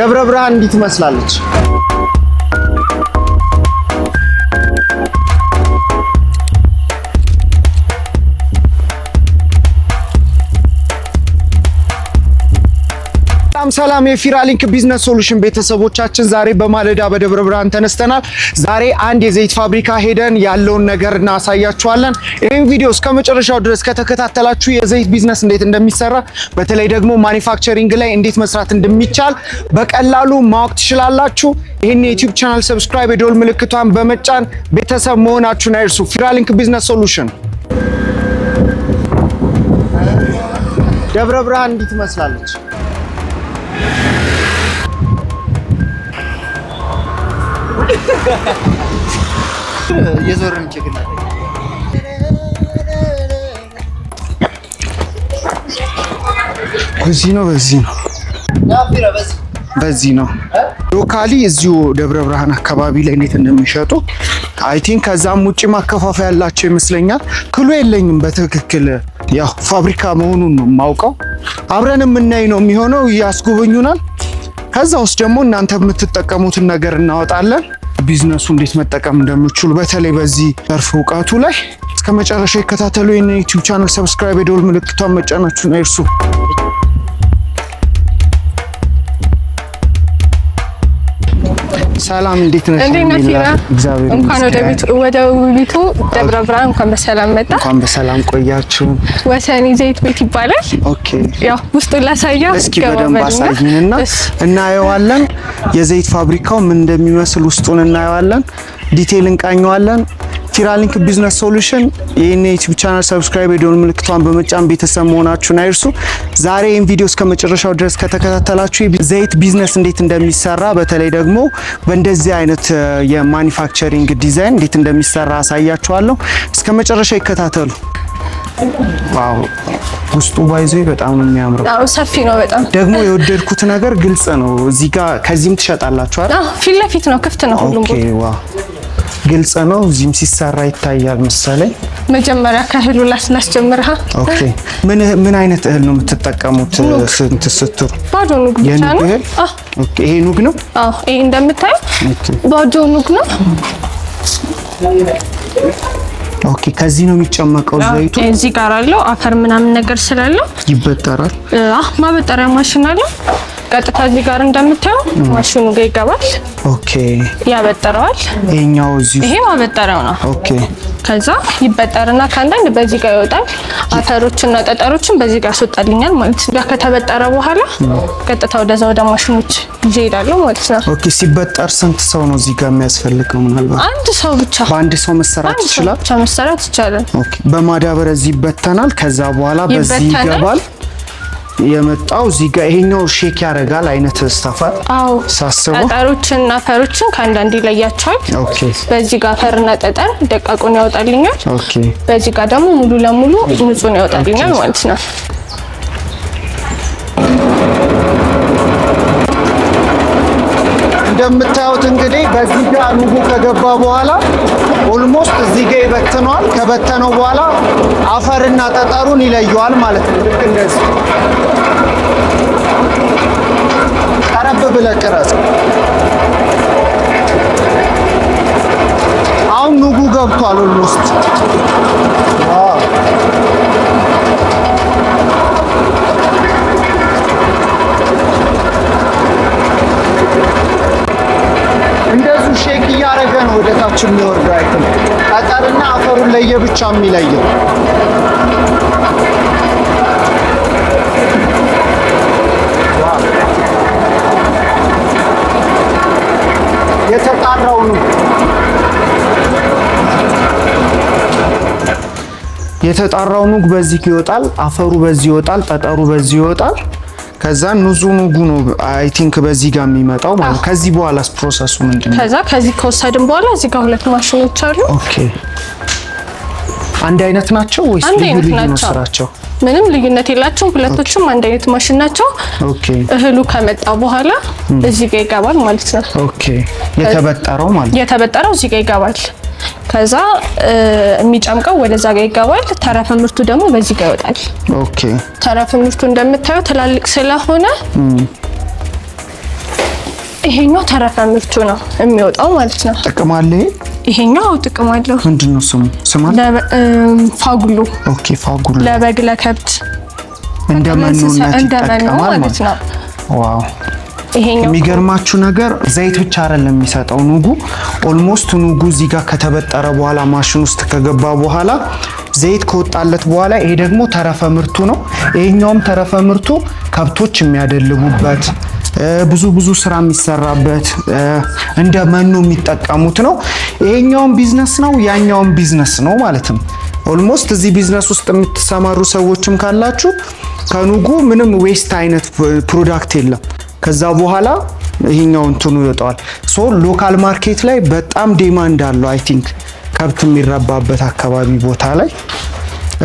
ደብረ ብርሃን እንዲህ ትመስላለች። ሰላም ሰላም፣ የፊራሊንክ Business Solution ቤተሰቦቻችን፣ ዛሬ በማለዳ በደብረ ብርሃን ተነስተናል። ዛሬ አንድ የዘይት ፋብሪካ ሄደን ያለውን ነገር እናሳያችኋለን። ይህን ቪዲዮ እስከ መጨረሻው ድረስ ከተከታተላችሁ የዘይት ቢዝነስ እንዴት እንደሚሰራ፣ በተለይ ደግሞ manufacturing ላይ እንዴት መስራት እንደሚቻል በቀላሉ ማወቅ ትችላላችሁ። ይህን የ YouTube channel subscribe፣ የደወል ምልክቷን በመጫን ቤተሰብ መሆናችሁን አይርሱ። ፊራሊንክ Business Solution። ደብረ ብርሃን እንዲህ ትመስላለች። እየዞርን check በዚህ ነው በዚህ ነው በዚህ ነው። Locally እዚሁ ደብረ ብርሃን አካባቢ ላይ እንዴት እንደሚሸጡ I think ከዛም ውጭ ማከፋፈያ ያላቸው ይመስለኛል። Clue የለኝም በትክክል፣ ያው ፋብሪካ መሆኑን ነው የማውቀው። አብረን የምናይ ነው የሚሆነው፣ ያስጎበኙናል። ከዛ ውስጥ ደግሞ እናንተ የምትጠቀሙትን ነገር እናወጣለን። ቢዝነሱ እንዴት መጠቀም እንደምችሉ በተለይ በዚህ ዘርፍ እውቀቱ ላይ እስከ መጨረሻ ይከታተሉ። ይህን YouTube channel subscribe፣ የደወል ምልክቷን መጫናችሁን አይርሱ። ሰላም፣ እንዴት ነሽ? እንዴት ነህ ፊራ? እግዚአብሔር እንኳን ወደ ይመስገን። ቤቱ ወደ ውቢቱ ደብረ ብርሃን እንኳን በሰላም መጣ። እንኳን በሰላም ቆያችሁ። ወሰኔ ዘይት ቤት ይባላል። Okay፣ ያው ውስጡን ላሳያ። እስኪ በደንብ አሳይንና እናየዋለን። የዘይት ፋብሪካው ምን እንደሚመስል ውስጡን እናየዋለን። Detail እንቃኘዋለን። ፊራሊንክ Business Solution ይህን የ YouTube channel subscribe፣ የደወል ምልክቷን በመጫን ቤተሰብ መሆናችሁን አይርሱ። ዛሬ ይህን ቪዲዮ እስከ መጨረሻው ድረስ ከተከታተላችሁ ዘይት ቢዝነስ እንዴት እንደሚሰራ፣ በተለይ ደግሞ በእንደዚህ አይነት የ manufacturing design እንዴት እንደሚሰራ አሳያችኋለሁ። እስከ መጨረሻው ይከታተሉ። Wow፣ ውስጡ ባይዞ በጣም ነው የሚያምረው። አዎ፣ ሰፊ ነው በጣም። ደግሞ የወደድኩት ነገር ግልጽ ነው። እዚህ ጋር ከዚህም ትሸጣላችሁ አይደል? አዎ፣ ፊት ለፊት ነው፣ ክፍት ነው ሁሉም Okay ቦታ። Wow፣ ግልጽ ነው። እዚህም ሲሰራ ይታያል መሰለኝ። መጀመሪያ ከእህሉ ላስጀምርህ። Okay፣ ምን ምን አይነት እህል ነው የምትጠቀሙት? ስንት ስትሩ? ባዶ ኑግ ብቻ የኑግ ነው። እህል? አዎ። Okay፣ ይሄ ኑግ ነው። አዎ፣ ይሄ እንደምታየው Okay ባዶ ኑግ ነው። Okay፣ ከዚህ ነው የሚጨመቀው ዘይቱ። እዚህ ጋር አለው አፈር ምናምን ነገር ስላለው ይበጠራል። አዎ፣ ማበጠሪያ ማሽን አለው። ቀጥታ እዚህ ጋር እንደምታየው ማሽኑ ጋር ይገባል፣ Okay፣ ያበጠረዋል። ይሄኛው እዚህ። ይሄ ማበጠሪያው ነው። Okay ከዛ ይበጠርና ከአንዳንድ በዚህ ጋር ይወጣል። አፈሮችና ጠጠሮችን በዚህ ጋር ያስወጣልኛል ማለት ነው። ያ ከተበጠረ በኋላ ቀጥታ ወደዛ ወደ ማሽኖች ይዤ እሄዳለሁ ማለት ነው። Okay፣ ሲበጠር ስንት ሰው ነው እዚህ ጋር የሚያስፈልገው? ምናልባት አንድ ሰው ብቻ። በአንድ ሰው መሰራት አንድ ሰው ይችላል? ብቻ መሰራት ይቻላል። Okay፣ በማዳበሪያ እዚህ ይበተናል። ከዛ በኋላ በዚህ ይበተናል። ይገባል። የመጣው እዚህ ጋር ይሄኛው shake ያደርጋል አይነት ስታፋል አዎ፣ ሳስበው። ጠጠሮችንና አፈሮችን ከአንዳንድ ይለያቸዋል። Okay በዚህ ጋር አፈርና ጠጠር ደቃቁን ያወጣልኛል። Okay በዚህ ጋር ደግሞ ሙሉ ለሙሉ ንጹህን ያወጣልኛል ማለት ነው። እንደምታዩት እንግዲህ በዚህ ጋር ኑጉ ከገባ በኋላ almost እዚህ ጋር ይበትነዋል። ከበተነው በኋላ አፈርና ጠጠሩን ይለየዋል ማለት ነው። ልክ እንደዚህ ቀረብ ብለህ ቅረጽ። አሁን ኑጉ ገብቷል almost። Wow፣ እንደዚሁ shake እያደረገ ነው ወደ ታች የሚወርደው። አይተም ጠጠርና አፈሩን ለየብቻ የሚለየው። Wow! የተጣራው ኑግ፣ የተጣራው ኑግ በዚህ ይወጣል፣ አፈሩ በዚህ ይወጣል፣ ጠጠሩ በዚህ ይወጣል። ከዛ ንጹህ ኑጉ ነው I think በዚህ ጋር የሚመጣው ማለት ነው። ከዚህ በኋላስ process ኡ ምንድን ነው? ከዛ ከዚህ ከወሰድን በኋላ እዚህ ጋር ሁለት ማሽኖች አሉ። Okay፣ አንድ አይነት ናቸው ወይስ አንድ ልዩ አይነት ልዩ ነው ናቸው። ስራቸው? ምንም ልዩነት የላቸውም። ሁለቶቹም አንድ አይነት ማሽን ናቸው። Okay እህሉ ከመጣ በኋላ እዚህ ጋር ይገባል ማለት ነው። Okay፣ የተበጠረው ማለት ነው። የተበጠረው እዚህ ጋር ይገባል። ከዛ የሚጨምቀው ወደዛ ጋር ይገባል። ተረፈ ምርቱ ደግሞ በዚህ ጋር ይወጣል። Okay ተረፈ ምርቱ እንደምታየው ትላልቅ ስለሆነ ይሄኛው ተረፈ ምርቱ ነው የሚወጣው ማለት ነው። ጥቅም አለ ይሄ? ይሄኛው ጥቅም አለው። ምንድን ነው ስሙ? ስም አለ? ፋጉሎ። Okay፣ ፋጉሎ። ለበግ፣ ለከብት እንደ መኖነት እንደ መኖ ይጠቀማል ማለት ማለት ነው። Wow። ይሄኛው የሚገርማችሁ ነገር ዘይት ብቻ አይደለም የሚሰጠው ኑጉ። Almost ኑጉ እዚህ ጋር ከተበጠረ በኋላ፣ ማሽን ውስጥ ከገባ በኋላ፣ ዘይት ከወጣለት በኋላ ይሄ ደግሞ ተረፈ ምርቱ ነው። ይሄኛውም ተረፈ ምርቱ ከብቶች የሚያደልቡበት፣ ብዙ ብዙ ስራ የሚሰራበት፣ እንደ መኖ የሚጠቀሙት ነው። ይሄኛውም ቢዝነስ ነው፣ ያኛውም ቢዝነስ ነው ማለት ነው። Almost እዚህ ቢዝነስ ውስጥ የምትሰማሩ ሰዎችም ካላችሁ ከኑጉ ምንም waste አይነት product የለም። ከዛ በኋላ ይሄኛው እንትኑ ይወጣዋል። So local market ላይ በጣም demand አለው። I think ከብት የሚረባበት አካባቢ ቦታ ላይ።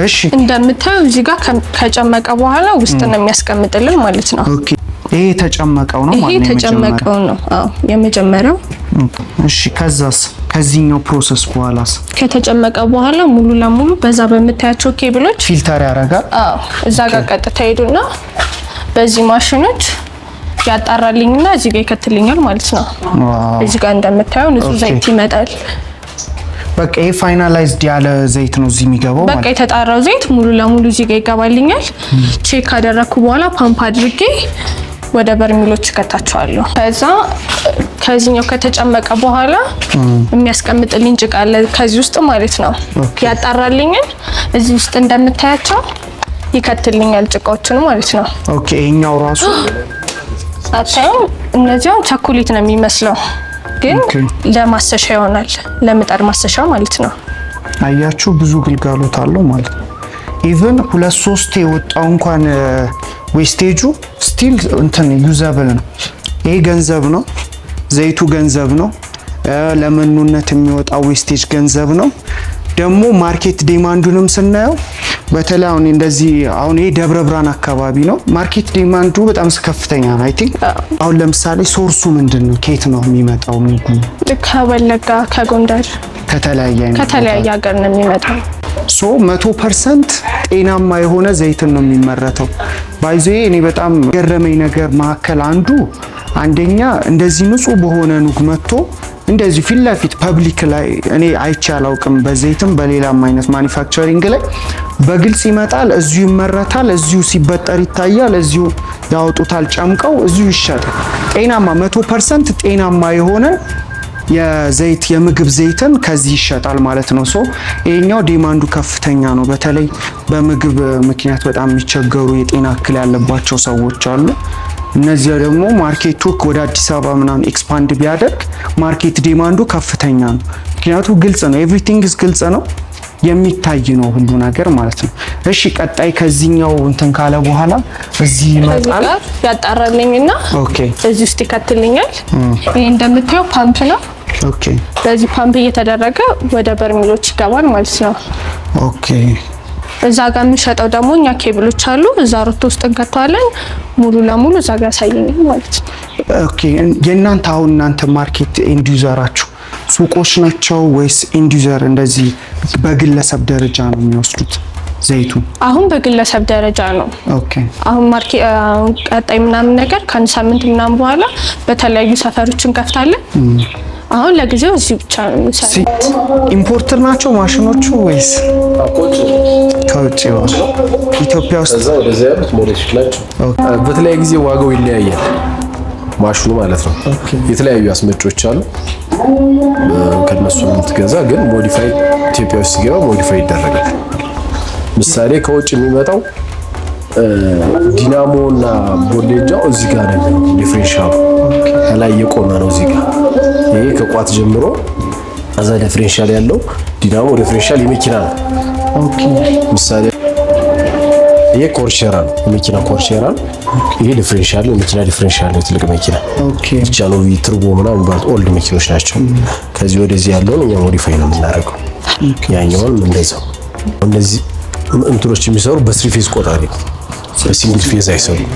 እሺ። እንደምታዩ እዚህ ጋር ከጨመቀ በኋላ ውስጥ ነው የሚያስቀምጥልን ማለት ነው። Okay፣ ይሄ የተጨመቀው ነው ይሄ ማለት ነው የመጀመሪያው። የተጨመቀው ነው። አዎ፣ የመጀመሪያው። እሺ፣ ከዛስ? ከዚህኛው process በኋላስ? ከተጨመቀ በኋላ ሙሉ ለሙሉ በዛ በምታያቸው ኬብሎች Filter ያደርጋል። አዎ፣ እዛ ጋር ቀጥታ ሄዱና በዚህ ማሽኖች ያጣራልኝና እዚህ ጋር ይከትልኛል ማለት ነው። እዚህ ጋር እንደምታየው ንጹህ ዘይት ይመጣል። በቃ ይሄ finalized ያለ ዘይት ነው እዚህ የሚገባው በቃ ማለት ነው። የተጣራው ዘይት ሙሉ ለሙሉ እዚህ ጋር ይገባልኛል። Check ካደረኩ በኋላ ፓምፕ አድርጌ ወደ በርሚሎች እከታቸዋለሁ። ከዛ ከዚህኛው ከተጨመቀ በኋላ የሚያስቀምጥልኝ ጭቃ አለ ከዚህ ውስጥ ማለት ነው። ያጣራልኝን እዚህ ውስጥ እንደምታያቸው ይከትልኛል ጭቃዎችን ማለት ነው። Okay፣ ይሄኛው ራሱ አታዩም? እነዚያው ቸኮሌት ነው የሚመስለው፣ ግን ለማሰሻ ይሆናል፣ ለምጣድ ማሰሻ ማለት ነው። አያችሁ፣ ብዙ ግልጋሎት አለው ማለት ነው። Even ሁለት ሶስት የወጣው እንኳን wastage ኡ still እንትን usable ነው። ይሄ ገንዘብ ነው፣ ዘይቱ ገንዘብ ነው። ለመኖነት የሚወጣው wastage ገንዘብ ነው። ደግሞ market demand ኡንም ስናየው በተለይ አሁን እንደዚህ አሁን ይሄ ደብረ ብርሃን አካባቢ ነው። Market demand ኡ በጣም ከፍተኛ ነው። I think አሁን ለምሳሌ source ኡ ምንድን ነው? ከየት ነው የሚመጣው ምግቡ? ከወለጋ፣ ከጎንደር። ከተለያየ አይነት ከተለያየ ሀገር ነው የሚመጣው። So 100% ጤናማ የሆነ ዘይትን ነው የሚመረተው። By the way፣ እኔ በጣም ገረመኝ ነገር መካከል አንዱ አንደኛ እንደዚህ ንጹህ በሆነ ኑግ መጥቶ እንደዚህ ፊት ለፊት public ላይ እኔ አይቼ አላውቅም። በዘይትም በሌላም አይነት manufacturing ላይ በግልጽ ይመጣል፣ እዚሁ ይመረታል፣ እዚሁ ሲበጠር ይታያል፣ እዚሁ ያወጡታል ጨምቀው፣ እዚሁ ይሸጣል። ጤናማ፣ 100% ጤናማ የሆነ የዘይት፣ የምግብ ዘይትን ከዚህ ይሸጣል ማለት ነው። So ይሄኛው demand ኡ ከፍተኛ ነው። በተለይ በምግብ ምክንያት በጣም የሚቸገሩ፣ የጤና እክል ያለባቸው ሰዎች አሉ። እነዚያ ደግሞ market ኡ ወደ አዲስ አበባ ምናምን expand ቢያደርግ market demand ኡ ከፍተኛ ነው። ምክንያቱ ግልጽ ነው፣ everything ግልጽ ነው፣ የሚታይ ነው ሁሉ ነገር ማለት ነው። እሺ፣ ቀጣይ ከዚህኛው እንትን ካለ በኋላ እዚህ ከዚህ ይመጣል። ጋር ያጣራልኝና እዚህ ውስጥ ይከትልኛል። ይሄ እንደምታየው ፓምፕ ነው። በዚህ ፓምፕ እየተደረገ ወደ በርሚሎች ይገባል ማለት ነው። እዛ ጋር የምንሸጠው ደግሞ እኛ ኬብሎች አሉ። እዛ ሮቶ ውስጥ እንከተዋለን። ሙሉ ለሙሉ እዛ ጋር ያሳየኛል ማለት ነው። Okay፣ የእናንተ አሁን እናንተ market end user ኣችሁ ሱቆች ናቸው ወይስ end user እንደዚህ በግለሰብ ደረጃ ነው የሚወስዱት ዘይቱን? አሁን በግለሰብ ደረጃ ነው። አሁን market አሁን ቀጣይ ምናምን ነገር ከአንድ ሳምንት ምናምን በኋላ በተለያዩ ሰፈሮች እንከፍታለን። አሁን ለጊዜው እዚህ ብቻ ነው የምንሰራው። Imported ናቸው ማሽኖቹ ወይስ ከውጭ ይሆናል? ኢትዮጵያ ውስጥ ከዛ ወደዚያ ያሉት ሞዴሎች ናቸው። በተለያየ ጊዜ ዋጋው ይለያያል፣ ማሽኑ ማለት ነው። የተለያዩ አስመጪዎች አሉ። ከነሱ የምትገዛ ግን modify ኢትዮጵያ ውስጥ ሲገባ modify ይደረጋል። ምሳሌ ከውጭ የሚመጣው ዲናሞ እና ቦሌጃው እዚህ ጋር ነው የሚሆነው። Differential ኡ ከላይ የቆመ ነው እዚህ ጋር። ይሄ ከቋት ጀምሮ እዛ differential ያለው ዲናሞ differential የመኪና ነው። ምሳሌ ይሄ ኮርቼራ ነው፣ የመኪና ኮርቼራ ነው። ይሄ differential ነው፣ የመኪና differential ነው፣ ትልቅ መኪና። ብቻ ነው turbo ምናምን የሚባሉት old መኪኖች ናቸው። ከዚህ ወደዚህ ያለውን እኛ modify ነው የምናደርገው። ያኛውን እንደዛው። እነዚህ እንትኖች የሚሰሩ በ three phase ቆጣሪ ነው፣ በ single phase አይሰሩም።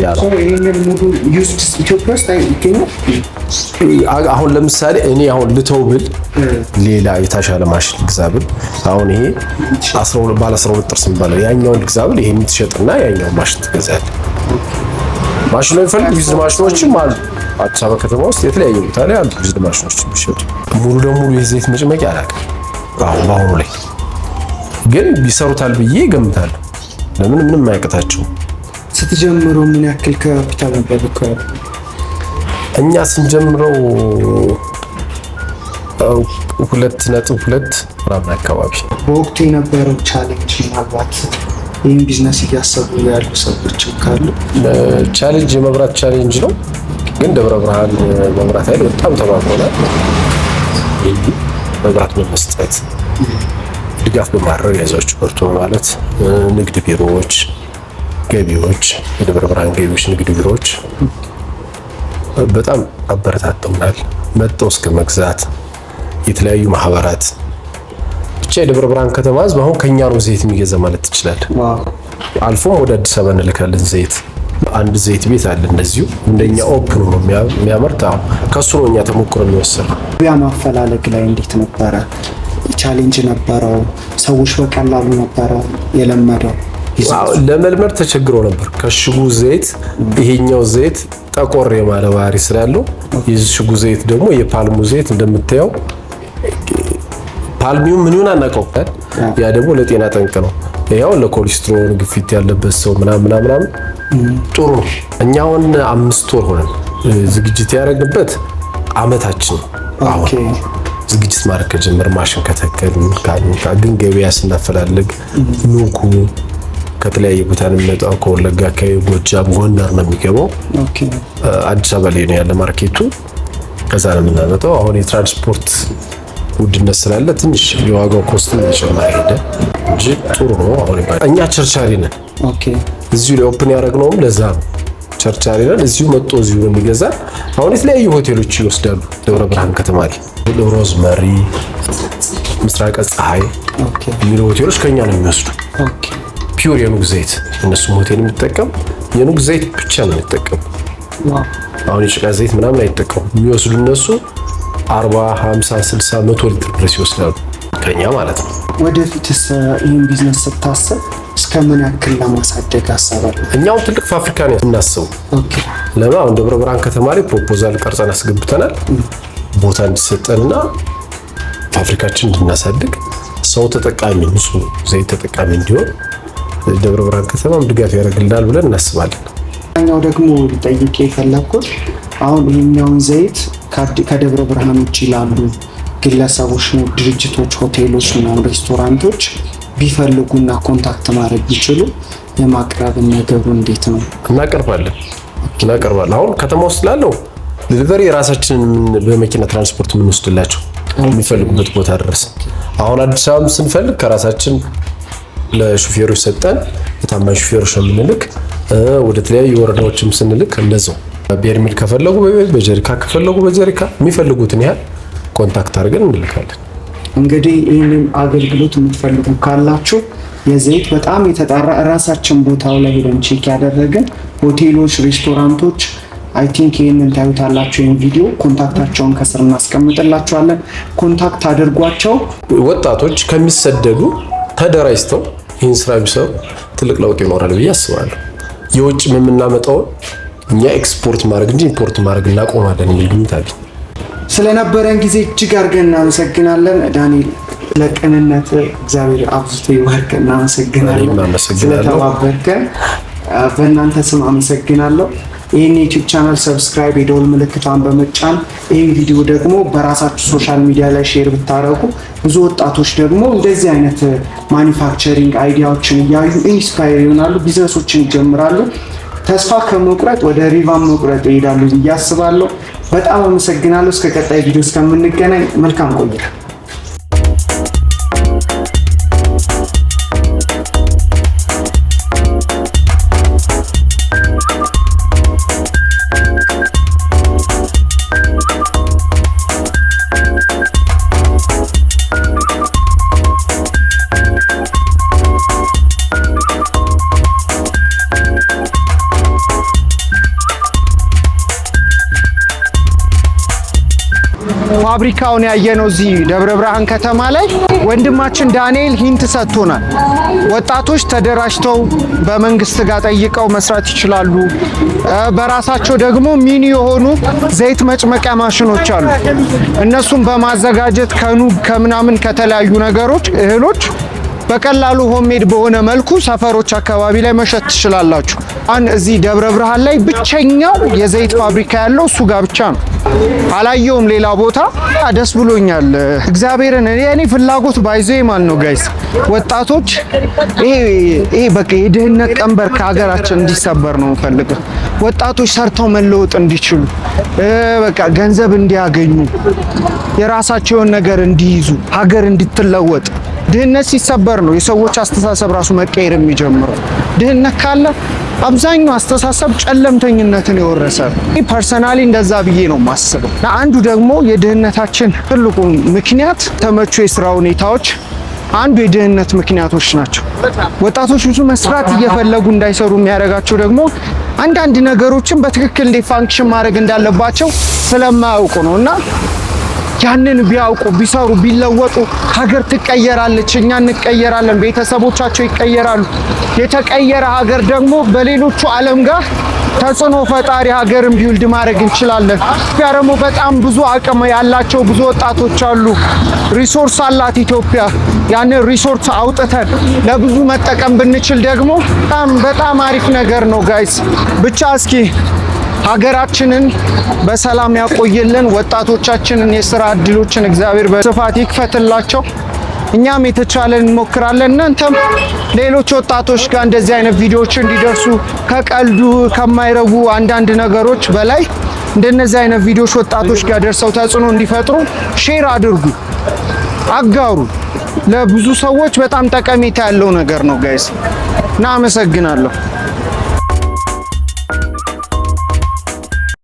ያ ነው። ይሄንን ሙሉ used ኢትዮጵያ ውስጥ ይገኛል። አሁን ለምሳሌ እኔ አሁን ልተው ብል፣ ሌላ የተሻለ ማሽን ልግዛ ብል፣ አሁን ይሄ 12 ባለ 12 ጥርስ የሚባለው ያኛውን ልግዛ ብል ይሄን ትሸጥና ያኛውን ማሽን ትገዛለህ። ማሽን የሚፈልግ used ማሽኖችም አሉ። አዲስ አበባ ከተማ ውስጥ የተለያዩ ቦታ ላይ አሉ used ማሽኖች የሚሸጡ። ሙሉ ለሙሉ የዘይት መጭመቂያ አላውቅም አሁን በአሁኑ ላይ ግን ቢሰሩታል ብዬ እገምታለሁ። ለምን ምንም አያቅታቸውም። ስትጀምሩ ምን ያክል ካፒታል ነበር? እኛ ስንጀምረው 2.2 ምናምን አካባቢ። በወቅቱ የነበረው challenge፣ ምናልባት ይህን ቢዝነስ እያሰቡ ያሉ ሰዎችም ካሉ? Challenge የመብራት challenge ነው። ግን ደብረ ብርሃን መብራት ኃይል በጣም ተባብሮናል። መብራት በመስጠት፣ ድጋፍ በማድረግ፣ ያዟችሁ በርቱ በማለት፣ ንግድ ቢሮዎች፣ ገቢዎች፣ የደብረ ብርሃን ገቢዎች፣ ንግድ ቢሮዎች በጣም አበረታተውናል። መጥተው እስከ መግዛት፣ የተለያዩ ማህበራት፣ ብቻ የደብረ ብርሃን ከተማ ህዝብ አሁን ከኛ ነው ዘይት የሚገዛ ማለት ትችላለህ። አልፎም ወደ አዲስ አበባ እንልካለን ዘይት። አንድ ዘይት ቤት አለ እንደዚሁ እንደኛ open ሆኖ የሚያመርት፣ አሁን ከሱ ነው እኛ ተሞክሮ የሚወሰድ። ገበያ ማፈላለግ ላይ እንዴት ነበረ? Challenge ነበረው? ሰዎች በቀላሉ ነበረ የለመደው? ለመልመድ ተቸግሮ ነበር። ከሽጉ ዘይት ይሄኛው ዘይት ጠቆር የማለ ባህሪ ስላለው፣ የሽጉ ዘይት ደግሞ የፓልሙ ዘይት እንደምታየው ፓልሚው ምን ይሁን አናውቀው። ያ ደግሞ ለጤና ጠንቅ ነው። ያው ለኮሌስትሮል ግፊት ያለበት ሰው ምናምን ምናምን ጥሩ ነው። እኛ አሁን 5 ወር ሆነን ዝግጅት ያደረግንበት አመታችን ነው። አሁን ዝግጅት ማድረግ ከጀመር፣ ማሽን ከተከልን፣ ግን ገበያ ስናፈላልግ ኑጉ ከተለያየ ቦታ ነው የሚመጣው። ከወለጋ አካባቢ፣ ጎጃም፣ ጎንደር ነው የሚገባው። አዲስ አበባ ላይ ነው ያለ market ኡ። ከዛ ነው የምናመጣው። አሁን የትራንስፖርት ውድነት ስላለ ትንሽ የዋጋው cost እየጨመረ ሄደ እንጂ ጥሩ ነው። አሁን እኛ ቸርቻሪ ነን። እዚሁ ላይ open ያደረግነውም ለዛ ነው። ቸርቻሪ ነን። እዚሁ መጥቶ እዚሁ ነው የሚገዛ። አሁን የተለያዩ ሆቴሎች ይወስዳሉ። ደብረ ብርሃን ከተማ ላይ ሮዝመሪ፣ ምስራቀ ፀሐይ የሚሉ ሆቴሎች ከኛ ነው የሚወስዱ። Pure የኑግ ዘይት እነሱም ሆቴል የሚጠቀም የኑግ ዘይት ብቻ ነው የሚጠቀሙ። አሁን የጭቃ ዘይት ምናምን አይጠቀሙ። የሚወስዱ እነሱ 40፣ 50፣ 60፣ 100 ሊትር ድረስ ይወስዳሉ ከኛ ማለት ነው። ወደፊትስ ይህን ቢዝነስ ስታስብ እስከ ምን ያክል ለማሳደግ ሀሳብ አለ? እኛው ትልቅ ፋብሪካ ነው የምናስበው። ለምን አሁን ደብረ ብርሃን ከተማ ላይ proposal ቀርጸን አስገብተናል። ቦታ እንዲሰጠንና ፋብሪካችን እንድናሳድግ፣ ሰው ተጠቃሚ፣ ንጹህ ዘይት ተጠቃሚ እንዲሆን ደብረ ብርሃን ከተማም ድጋፍ ያደርግልናል ብለን እናስባለን። ኛው ደግሞ ልጠይቅ የፈለግኩት አሁን ይሄኛውን ዘይት ከደብረ ብርሃን ውጭ ላሉ ግለሰቦች፣ ድርጅቶች፣ ሆቴሎች ምናምን ሬስቶራንቶች ቢፈልጉና contact ማድረግ ቢችሉ የማቅረብ ነገሩ እንዴት ነው? እናቀርባለን እናቀርባለን። አሁን ከተማ ውስጥ ላለው delivery የራሳችንን በመኪና ትራንስፖርት የምንወስድላቸው የሚፈልጉበት ቦታ ድረስ። አሁን አዲስ አበባም ስንፈልግ ከራሳችን ለሹፌሮች ሰጠን የታማኝ ሹፌሮች ነው የምንልክ። ወደ ተለያዩ ወረዳዎችም ስንልክ እንደዛው በርሜል ከፈለጉ በርሜል፣ በጀሪካ ከፈለጉ በጀሪካ፣ የሚፈልጉትን ያህል contact አድርገን እንልካለን። እንግዲህ ይህንን አገልግሎት የምትፈልጉ ካላችሁ የዘይት በጣም የተጣራ፣ እራሳችን ቦታው ላይ ሄደን check ያደረግን፣ ሆቴሎች፣ ሬስቶራንቶች I think ይህንን ታዩታላችሁ። ይህን ቪዲዮ contact ኣቸውን ከስር እናስቀምጥላችኋለን። Contact አድርጓቸው። ወጣቶች ከሚሰደዱ ተደራጅተው ይህን ስራ ቢሰሩ ትልቅ ለውጥ ይኖራል ብዬ አስባለሁ። የውጭ የምናመጣውን እኛ ኤክስፖርት ማድረግ እንጂ import ማድረግ እናቆማለን የሚል ግምት አለኝ። ስለነበረን ጊዜ እጅግ አድርገን እናመሰግናለን ዳንኤል። ለቅንነት እግዚአብሔር አብዝቶ ይባርክ። እናመሰግናለን እኔም አመሰግናለሁ። ስለተባበርከን። በእናንተ ስም አመሰግናለሁ። ይህን የ YouTube channel subscribe፣ የደወል ምልክቷን በመጫን፣ ይህን ቪዲዮ ደግሞ በራሳችሁ social media ላይ share ብታደርጉ ብዙ ወጣቶች ደግሞ እንደዚህ አይነት manufacturing idea ዎችን እያዩ inspire ይሆናሉ፣ ቢዝነሶችን ይጀምራሉ። ተስፋ ከመቁረጥ ወደ ሪቫን መቁረጥ ይሄዳሉ ብዬ አስባለሁ። በጣም አመሰግናለሁ። እስከ ቀጣይ ቪዲዮ እስከምንገናኝ መልካም ቆይታ። ፋብሪካውን ያየነው እዚህ ደብረ ብርሃን ከተማ ላይ። ወንድማችን ዳንኤል hint ሰጥቶናል። ወጣቶች ተደራጅተው በመንግስት ጋር ጠይቀው መስራት ይችላሉ። በራሳቸው ደግሞ mini የሆኑ ዘይት መጭመቂያ ማሽኖች አሉ። እነሱን በማዘጋጀት ከኑግ፣ ከምናምን፣ ከተለያዩ ነገሮች፣ እህሎች በቀላሉ homemade በሆነ መልኩ ሰፈሮች አካባቢ ላይ መሸጥ ትችላላችሁ። አሁን እዚህ ደብረ ብርሃን ላይ ብቸኛው የዘይት ፋብሪካ ያለው እሱ ጋር ብቻ ነው። አላየውም ሌላ ቦታ። ደስ ብሎኛል። እግዚአብሔርን የኔ ፍላጎት by the way ማለት ነው guys፣ ወጣቶች ይሄ በቃ የድህነት ቀንበር ከሀገራችን እንዲሰበር ነው የምፈልገው። ወጣቶች ሰርተው መለወጥ እንዲችሉ፣ በቃ ገንዘብ እንዲያገኙ፣ የራሳቸውን ነገር እንዲይዙ፣ ሀገር እንድትለወጥ። ድህነት ሲሰበር ነው የሰዎች አስተሳሰብ ራሱ መቀየር የሚጀምረው። ድህነት ካለ አብዛኛው አስተሳሰብ ጨለምተኝነትን የወረሰ ነው። Personally እንደዛ ብዬ ነው የማስበው። እና አንዱ ደግሞ የድህነታችን ትልቁ ምክንያት ተመቹ የስራ ሁኔታዎች አንዱ የድህነት ምክንያቶች ናቸው። ወጣቶች ብዙ መስራት እየፈለጉ እንዳይሰሩ የሚያደርጋቸው ደግሞ አንዳንድ ነገሮችን በትክክል እንዴት function ማድረግ እንዳለባቸው ስለማያውቁ ነው። እና ያንን ቢያውቁ፣ ቢሰሩ፣ ቢለወጡ ሀገር ትቀየራለች፣ እኛ እንቀየራለን፣ ቤተሰቦቻቸው ይቀየራሉ። የተቀየረ ሀገር ደግሞ በሌሎቹ ዓለም ጋር ተጽዕኖ ፈጣሪ ሀገርን build ማድረግ እንችላለን። ኢትዮጵያ ደግሞ በጣም ብዙ አቅም ያላቸው ብዙ ወጣቶች አሉ። Resource አላት ኢትዮጵያ። ያንን resource አውጥተን ለብዙ መጠቀም ብንችል ደግሞ በጣም በጣም አሪፍ ነገር ነው guys። ብቻ እስኪ ሀገራችንን በሰላም ያቆይልን። ወጣቶቻችንን የስራ እድሎችን እግዚአብሔር በስፋት ይክፈትላቸው። እኛም የተቻለን እንሞክራለን። እናንተም ሌሎች ወጣቶች ጋር እንደዚህ አይነት ቪዲዮዎች እንዲደርሱ፣ ከቀልዱ ከማይረቡ አንዳንድ ነገሮች በላይ እንደነዚህ አይነት ቪዲዮዎች ወጣቶች ጋር ደርሰው ተጽዕኖ እንዲፈጥሩ share አድርጉ፣ አጋሩ። ለብዙ ሰዎች በጣም ጠቀሜታ ያለው ነገር ነው guys እና አመሰግናለሁ።